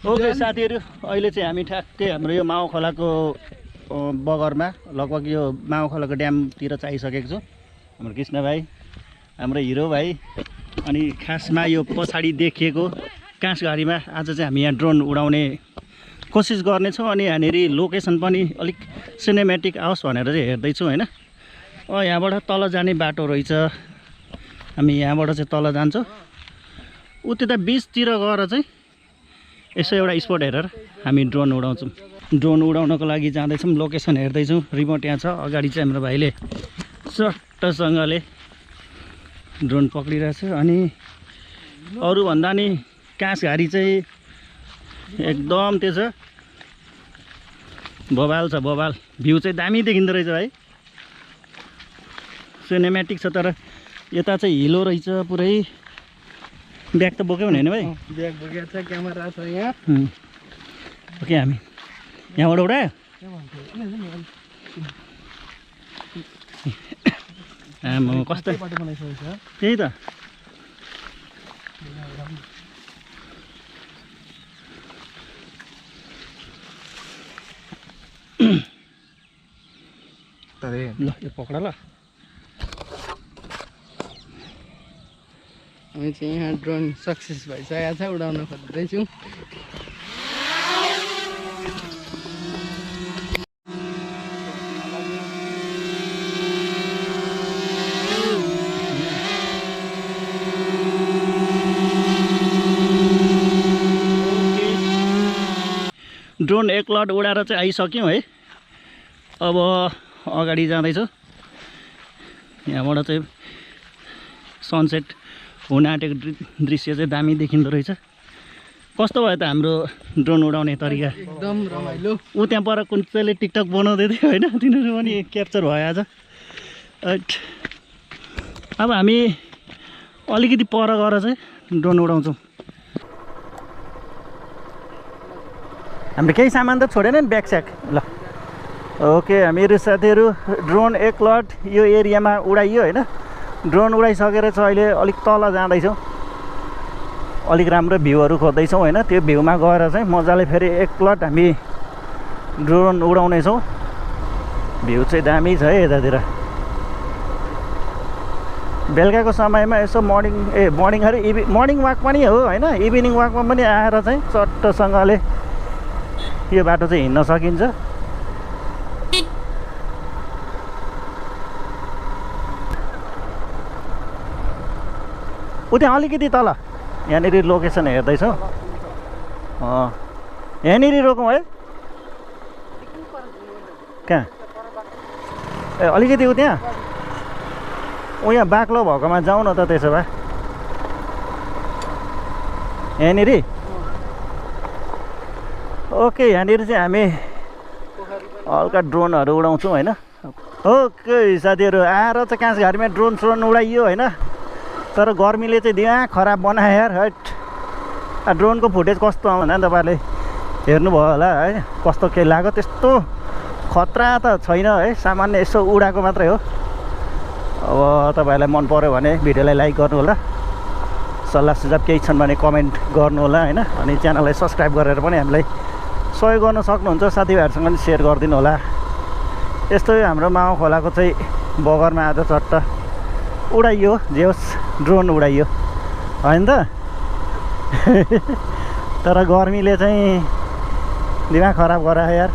Okay साथीहरु, अहिले चाहिँ हामी ठ्याक्कै हाम्रो यो माउ खोलाको बगरमा लगभग यो माउ खोलाको ड्यामतिर चाहिँ आइसकेको छु। हाम्रो कृष्ण भाइ, हाम्रो हिरो भाइ, अनि खासमा यो पछाडि देखिएको काँसघारीमा आज चाहिँ हामी यहाँ ड्रोन उडाउने कोसिस गर्नेछौँ। अनि यहाँनिर लोकेसन पनि अलिक सिनेमेटिक आओस् भनेर चाहिँ हेर्दैछु हैन। यहाँबाट तल जाने बाटो रहेछ, हामी यहाँबाट चाहिँ तल जान्छौँ। उता बिचतिर गएर चाहिँ यसो एउटा स्पट हेरेर हामी ड्रोन उडाउँछौँ। ड्रोन उडाउनको लागि जाँदैछौँ, लोकेसन हेर्दैछौँ। रिमोट यहाँ छ, अगाडि चाहिँ हाम्रो भाइले चट्टसँगले ड्रोन पक्रिरहेछ। अनि अरूभन्दा नि काँसघारी चाहिँ एकदम त्यो छ, बबाल छ बबाल। भ्यू चाहिँ दामी देखिँदो रहेछ भाइ, सिनेमेटिक छ। तर यता चाहिँ हिलो रहेछ पुरै। ब्याग त बोक्यो भने भाइ? ब्याग बोकेको छ, क्यामेरा छ यहाँ। ओके, हामी यहाँबाट उडायो। आमा कस्तो त्यही त। ल यो पक्ड ल। हामी चाहिँ यहाँ ड्रोन सक्सेस भइसकेको छ, उडाउन खोज्दैछौँ। ड्रोन एक लट उडाएर चाहिँ आइसक्यौँ है। अब अगाडि जाँदैछु। यहाँबाट चाहिँ सनसेट हुन आँटेको दृश्य चाहिँ दामी देखिँदो रहेछ। कस्तो भयो त हाम्रो ड्रोन उडाउने तरिका? एकदम रमाइलो। ऊ त्यहाँ पर कुन चाहिँले टिकटक बनाउँदै थियो होइन, तिनीहरू पनि क्याप्चर भयो आज। अब हामी अलिकति पर गएर चाहिँ ड्रोन उडाउँछौँ। हाम्रो केही सामान त छोडेन नि, ब्याग स्याग। ल ओके, हामीहरू साथीहरू ड्रोन एक लट यो एरियामा उडाइयो होइन। ड्रोन उडाइसकेर चाहिँ अहिले अलिक तल जाँदैछौँ, अलिक राम्रो भ्यूहरू खोज्दैछौँ होइन। त्यो भ्यूमा गएर चाहिँ मजाले फेरि एक लट हामी ड्रोन उडाउनेछौँ। भ्यू चाहिँ दामी छ है यतातिर। बेलुकाको समयमा यसो मर्निङ वाक पनि हो होइन, इभिनिङ वाकमा पनि आएर चाहिँ चट्टसँगले यो बाटो चाहिँ हिँड्न सकिन्छ। उ त्यहाँ अलिकति तल यहाँनिर लोकेसन हेर्दैछौँ। यहाँनिर रोकौँ है। कहाँ? ए अलिकति उ त्यहाँ यहाँ बाक्लो भएकोमा जाउँ न त त्यसो भए। यहाँनिर ओके, यहाँनिर चाहिँ हामी हल्का ड्रोनहरू उडाउँछौँ होइन। ओके साथीहरू, आएर चाहिँ काँसघारीमा ड्रोन उडाइयो होइन। तर गर्मीले चाहिँ दिमाग खराब बनायो यार। हट, ड्रोनको फुटेज कस्तो आउँछ भने तपाईँहरूले हेर्नुभयो होला है, कस्तो के लाग्यो। त्यस्तो खतरा त छैन है, सामान्य यसो उडाएको मात्रै हो। अब तपाईँहरूलाई मन पऱ्यो भने भिडियोलाई लाइक गर्नु होला, सल्लाह सुझाव केही छन् भने कमेन्ट गर्नु होला होइन। अनि च्यानललाई सब्सक्राइब गरेर पनि हामीलाई सहयोग गर्न सक्नुहुन्छ। साथीभाइहरूसँग पनि सेयर गरिदिनु होला। यस्तै हाम्रो माउ खोलाको चाहिँ बगरमा आज चट्ट उडाइयो, जे होस् ड्रोन उडाइयो होइन त। तर गर्मीले चाहिँ दिमाग खराब गरायो यार।